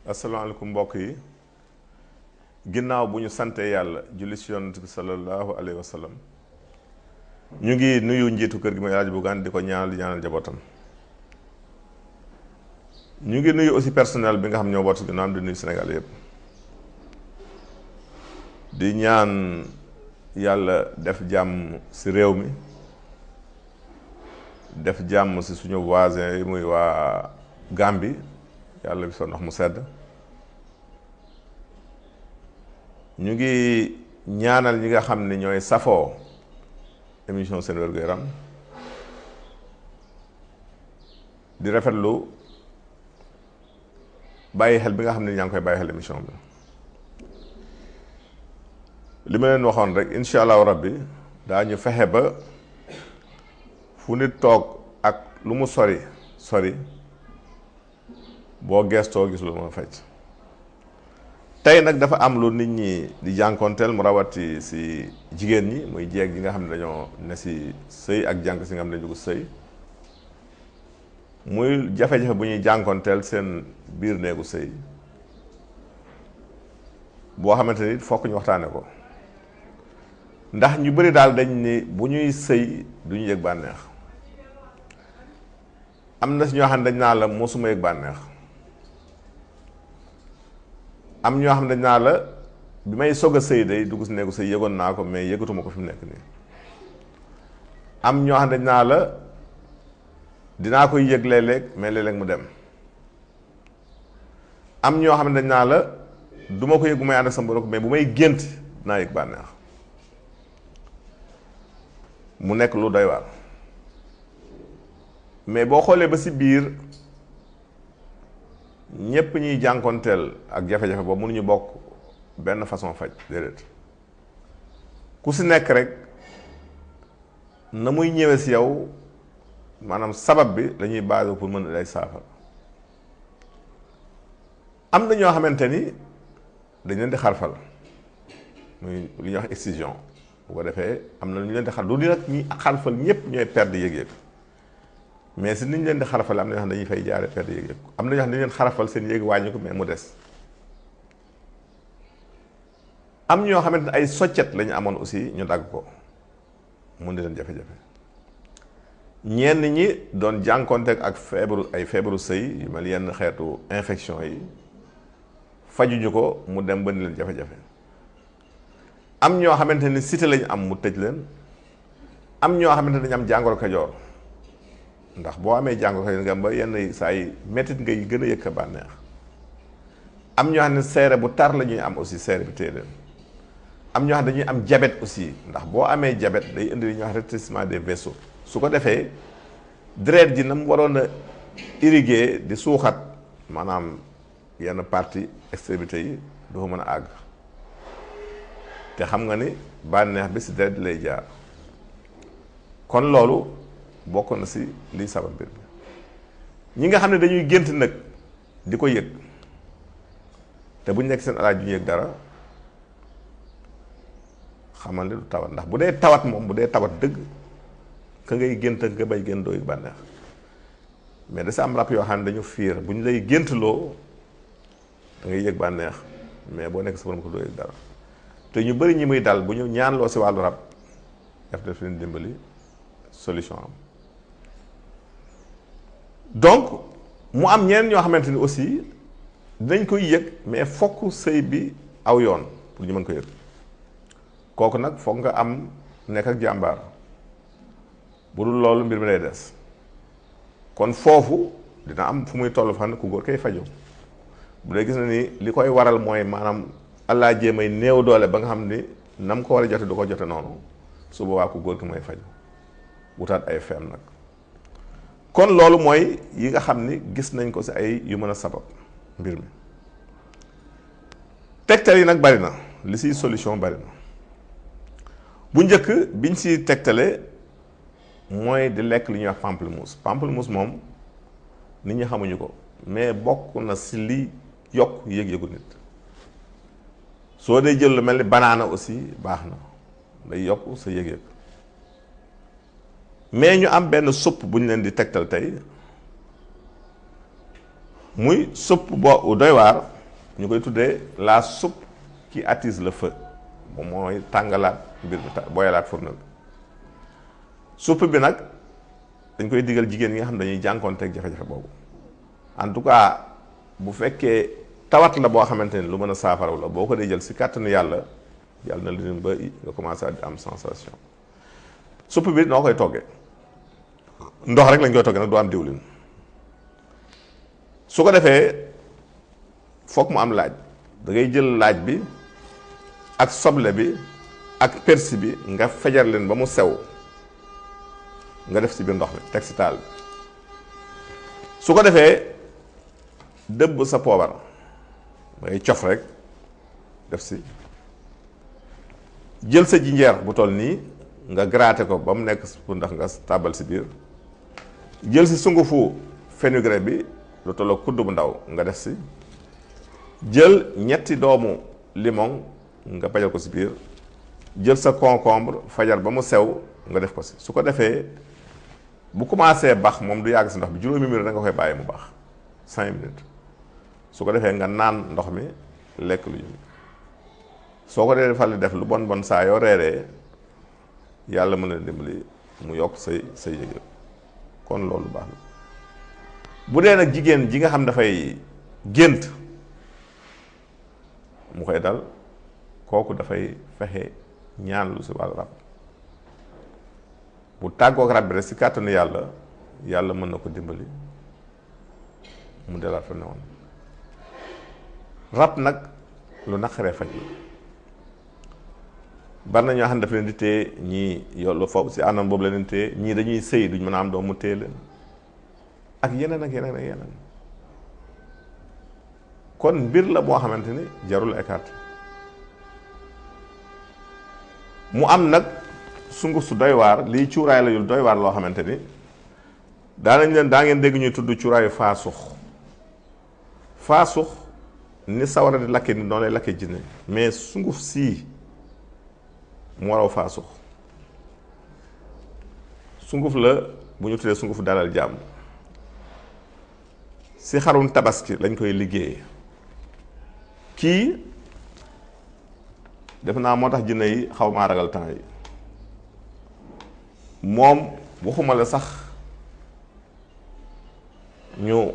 asalaamaaleykum mbokk yi ginnaaw bu ñu sante yàlla julli ci yonent bi sallallahu alayhi wa sallam ñu ngi nuyu njiitu kër gi mooy Alaaji Bougane di ko ñaanal di ñaanal njabootam. ñu ngi nuyu aussi personnel bi nga xam ñoo boot si ginnaaw di nuyu Sénégal yëpp di ñaan yàlla def jàmm si réew mi def jàmm si suñu voisin yi muy waa Gambie yàlla bi soo ndox mu sedd. ñu ngi ñaanal ñi nga xam ne ñooy safoo émission seen wérgu yaram di rafetlu bàyyi xel bi nga xam ne ñaa ngi koy bàyyi xel émission bi li ma leen waxoon rek incha allahu rabbi daañu fexe ba fu nit toog ak lu mu sori boo geestoo gis lu ma fecc tey nag dafa am lu nit ñi di jànkoonteel mu rawati si jigéen ñi muy jeeg yi nga xam ne dañoo ne si sëy ak jànk si nga xam ne dañu ko sëy muy jafe-jafe bu ñuy jànkoonteel seen biir néegu sëy boo xamante ni fokk ñu waxtaane ko ndax ñu bëri daal dañ ni bu ñuy sëy du ñu yëg bànneex am na si ñoo xam ne dañ naa la mosuma yëg bànneex am ñoo xam ne dañ naa la bi may sog a sëy day dugg si néegu sëy yëgoon naa ko mais yëgatuma ko fi mu nekk nii am ñoo xam ne dañ naa la dinaa koy yëg léeg-léeg mais léeg-léeg mu dem am ñoo xam ne dañ naa la du ma ko yëg bu may ànd ak sama borom mais bu may gént dinaa yëg bànneex mu nekk lu doy waar mais boo xoolee ba si biir ñépp ñuy jànkoonteel ak jafe-jafe boobu mënuñu bokk benn façon faj déedéet ku si nekk rek na muy ñëwee si yow maanaam sabab bi lañuy basé pour mën a lay saafara am na ñoo xamante ni dañ leen di xarfal muy li ñuy wax excision bu ko defee am na lu ñu leen di xar lu di nag ñi xarfal ñëpp ñooy perdre yëg-yëg mais si ni ñu leen di xarafal am na ñoo xam ne dañuy fay jaare perdre yëg-yëg am na ñoo xam ne dañu leen xarafal seen yëg wàññi ko mais mu des am ñoo xamante ne ay soccet la ñu amoon aussi ñu dagg ko mun di leen jafe-jafe ñenn ñi doon jànkonteeg ak feebaru sëy yu mel yenn xeetu infection yi fajuñu ko mu dem ba ni leen jafe-jafe am ñoo xamante ni cité lañu am mu tëj leen am ñoo xamante ne dañu am jàngoro kajoor ndax boo amee jàngoro kajoor nga ba yenn saa yi métit ngay gën a yëg ka bànneex am ñoo xam ne seere bu tar la ñuy am aussi seere bi téye leen am ñoo xam ne dañuy am diabète aussi ndax boo amee diabète day indi li ñuy wax rétrécissement des vaisseaux su ko defee deret ji na mu waroon a irriguer di suuxat maanaam yenn partie extrémité yi du fa mën a àgg te xam nga ni bànneex bi si deret lay jaar kon loolu bokk na si liy sabab mbir bi ñi nga xam ne dañuy gént nag di ko yëg te bu ñu nekk seen alaaj du ñu yëg dara xamal ni du tawat ndax bu dee tawat moom bu dee tawat dëgg ka ngay gént ak nga bay gént doo yëg bànneex mais da sa am rab yoo xam ne dañu fiir bu ñu lay géntloo da ngay yëg bànneex mais boo nekk sa borom ko doo yëg dara te ñu bëri ñi muy dal bu ñu ñaanloo si wàllu rab def leen dimbali solution am donc mu am ñeneen ñoo xamante ni aussi dinañ koy yëg mais fokk sëy bi aw yoon pour ñu mën ko yëg kooku nag foog nga am nekk ak jàmbaar bu dul loolu mbir mi lay des kon foofu dina am fu muy toll fa xam ne ku góor kay faju bu dee gis na ni li koy waral mooy maanaam allah jéemay néew doole ba nga xam ni nam ko war a jote du ko jote noonu su boobaa ku góor ki mooy faju wutaat ay feem nag kon loolu mooy yi nga xam ni gis nañ ko si ay yu mën a sabab mbir mi tegtal yi nag bari na li siy solution bari na bu njëkk biñ si tegtale mooy di lekk li ñuy wax pamplemousse moom nit ñi xamuñu ko mais bokk na si li yokk yëg-yëgu nit soo dee jël lu mel ni banaana aussi baax na day yokk sa yëg-yëg mais ñu am benn supp bu ñu leen di tegtal tey muy supp boo doy waar ñu koy tuddee la soupe qui attise le feu moom mooy tàngalaat mbir mi boyalaat fourneau bi soupe bi nag dañ koy digal jigéen ñi nga xam ne dañuy jànkoonteeg jafe-jafe boobu en tout cas bu fekkee tawat la boo xamante ni lu mën a saafaraw la boo ko dee jël si kàttanu yàlla na leen ba nga commencé di am sensation soupe bi noo koy toggee ndox rek lañ koy toggee nag du am diwlin su ko defee foog mu am laaj da ngay jël laaj bi ak soble bi ak persil bi nga fejar leen ba mu sew nga def si biir ndox mi teg si taal bi su ko defee dëbb sa poobar ngay cof rek def si jël sa jinjeer bu toll nii nga gratter ko ba mu nekk pour ndax nga tàbbal si biir jël si sungufu fenugrec bi lu tolloo kudd bu ndaw nga def si jël ñetti doomu limon nga pajal ko si biir jël sa concombre fajar ba mu sew nga def ko si su ko defee bu commencé bax moom du yàgg si ndox bi juróomi minute da nga koy bàyyi mu bax 5 minutes su ko defee nga naan ndox mi lekk lu ñu soo ko dee fal def lu bon saa yoo reeree yàlla mën na dimbali mu yokk say yëg kon loolu baax na bu dee nag jigéen ji nga xam dafay gént mu koy dal kooku dafay fexe ñaan lu si wàllu rab bu tàggook rab bi rek si kàttanu yàlla mën na ko dimbali mu delaat fa newoon rab nag lu naqaree faj la bari na ñoo xam ne dafa leen di téye ñii yollu foofu si anam boobu la leen téye ñii dañuy sëy duñ mën a am doom mu téye leen ak yeneen kon mbir la boo xamante ni jarul écarté mu am nag sunguf su doy waar lii cuuraay la yu doy waar loo xamante ni daa ngeen dégg ñuy tudd cuuraayu faasux ni sawara di lakke ni noonu lay lakke jinne mais sunguf sii mu waraw faasux sunguf la bu ñu tuddee sunguf dalal jàmm si xarum tabaski lañ koy liggéey kii def naa moo tax jinne yi xaw maa ragal temps yi moom waxuma la sax ñu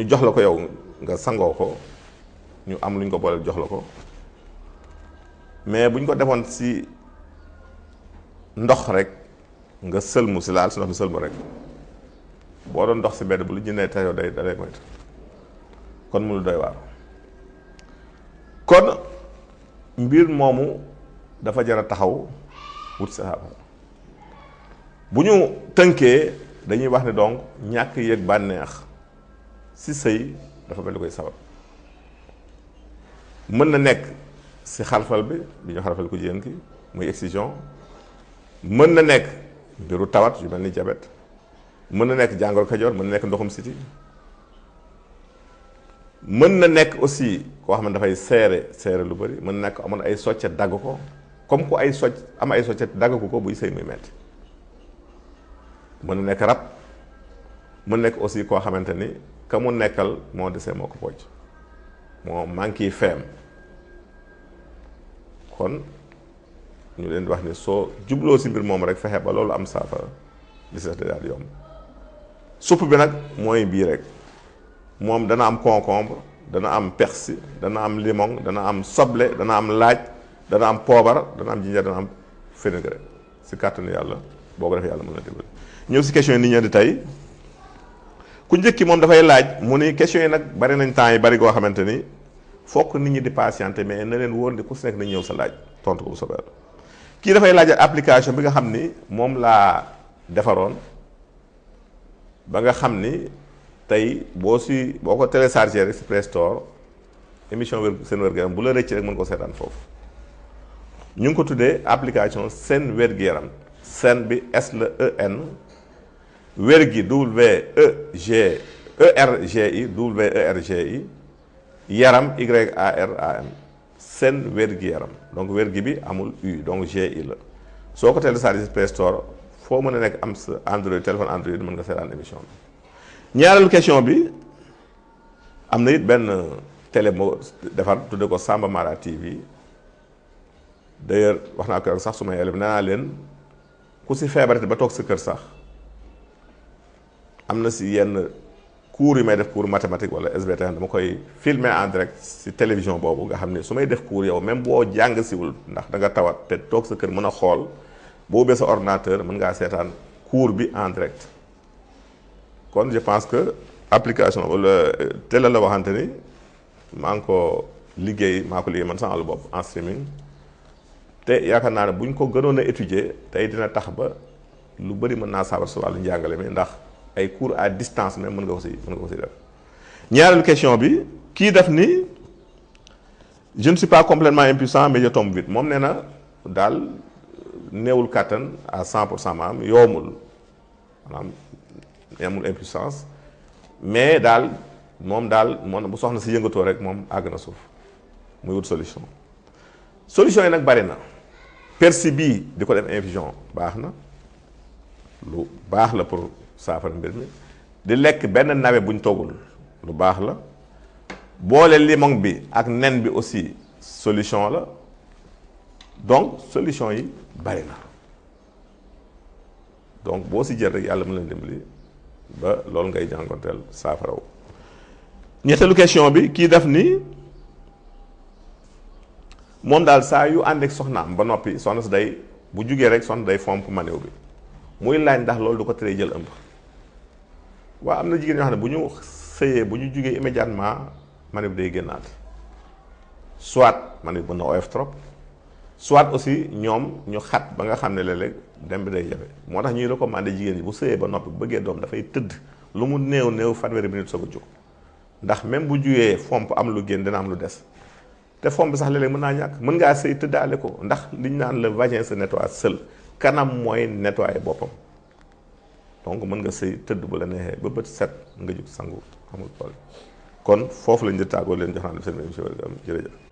jox la ko yow nga sangoo ko ñu am luñ ko boole jox la ko mais buñ ko defoon si ndox rek nga sëlmu si laal si ndox mi sëlmu rek boo doon ndox si mbedd bu lu jëndee te yow day dalay moytu kon mu lu doy waar kon mbir moomu dafa jar a taxaw wut saafara bu ñu tënkee dañuy wax ne donc ñàkk yëg bànneex si sëy dafa mel ni koy sabab mën na nekk si xarfal bi ñu xarfal ko jigéen ki muy excision mën na nekk mbiru tawat yu mel ni diabète mën na nekk jàngoro kajoor mën na nekk ndoxum siti mën na nekk aussi koo xam ne dafay seere lu bëri mën na nekk amoon ay soccet dagg ko comme ku ay soccet dagg ko buy sëy muy metti mën na nekk rab mën na nekk aussi koo xamante ni ka mu nekkal moo desee moo ko pocc moo manqué feem kon ñu leen di wax ni soo jubloo si mbir moom rek fexe ba loolu am saafara li si daal di yomb supp bi nag mooy bii rek moom dana am concombre dana am persil dana am limon dana am soble dana am laaj dana am poobar dana am jinjeer dana am fenugrec si kàttanu yàlla boo ko defee yàlla mën na dimbali ñëw si question yi nit ñi di tey ku njëkki moom dafay laaj mu ni question yi nag bari nañ temps yi bari goo xamante ni fokk nit ñi di patienté mais na leen wóor ni ku si nekk nañ ñëw sa laaj tontu ko bu soobee kii dafay laaj application bi nga xam ni moom laa defaroon ba nga xam ni tey boo ko téléchargé rek si Play Store émission seen wér-gu-yaram bu la rëcc rek mën ko seetaan foofu ñu ngi ko tuddee application seen wér-gu-yaram seen bi S la EN wérgi WERGI yaram YARAM seen wér-gu-yaram donc wérgi bi amul U donc GI la soo ko téléchargé si Play Store foo mën a nekk am sa Android téléphone Android mën nga seetaan émission bi ñaareelu question bi am na it benn télé moo defar tudde ko Samba Mara TV d'ailleurs wax naa ko sax suma élève nee naa leen ku si feebarate ba toog sa kër sax am na si yenn cours yu may def cours mathématique wala SVT dama koy filmer en direct si télévision boobu nga xam ne su may def cours yow même boo jàng siwul ndax da nga tawat te toog sa kër mën a xool boo ubbee sa ordinateur mën ngaa seetaan cours bi en direct kon je pense que application wala télé la waxante ni maa ngi ko liggéey man sama àll bopp en streaming te yaakaar naa ne bu ñu ko gënoon a étudier tey dina tax ba lu bëri mën naa saafara si wàllu njàngale mi ndax ay cours à distance même mën nga ko si def. ñaareelu question bi kii def ni je ne suis pas complètement impuissant mais je tombe vite moom nee na daal néewul kàttan à 100% maanaam yoomul maanaam amul impuissance mais daal moom bu soxna si yëngatoo rek moom àgg na suuf muy wut solution yi nag bari na persil bii di ko def infusion baax na lu baax la pour saafara mbir mi di lekk benn nawe buñ toggul lu baax la boole limon bi ak nen bi aussi solution la donc solution yi bari na donc boo si jël rek yàlla mën leen dimbali ba loolu ngay jànkonteel saafaraw ñetteelu question bi kii def ni moom daal saa yu ànd ak soxnaam ba noppi soxna si day bu jugee rek soxna day fomp maniw bi muy laaj ndax loolu du ko teree jël ëmb waaw am na jigéen ñoo xam ne bu ñu sëyee bu ñu jugee immédiatement maniw bi day génnaat soit maniw bi mën na oyof trop soit aussi ñoom ñu xat ba nga xam ne léeg-léeg dem bi day jafe moo tax ñuy recommandé jigéen ñi bu sëyee ba noppi bu bëggee doom dafay tëdd lu mu néew fanweeri minute soog a jóg ndax même bu jugee fomp am lu génn dina am lu des te fomp bi sax léeg-léeg mën naa ñàkk mën ngaa sëy tëddaale ko ndax liñ naan le vagin se nettoie seul kanam mooy nettoyer boppam donc mën nga sëy tëdd bu la neexee ba bët set nga jug sangu amul problème kon foofu lañ di tàggoo leen jox naa seen émission jërëjëf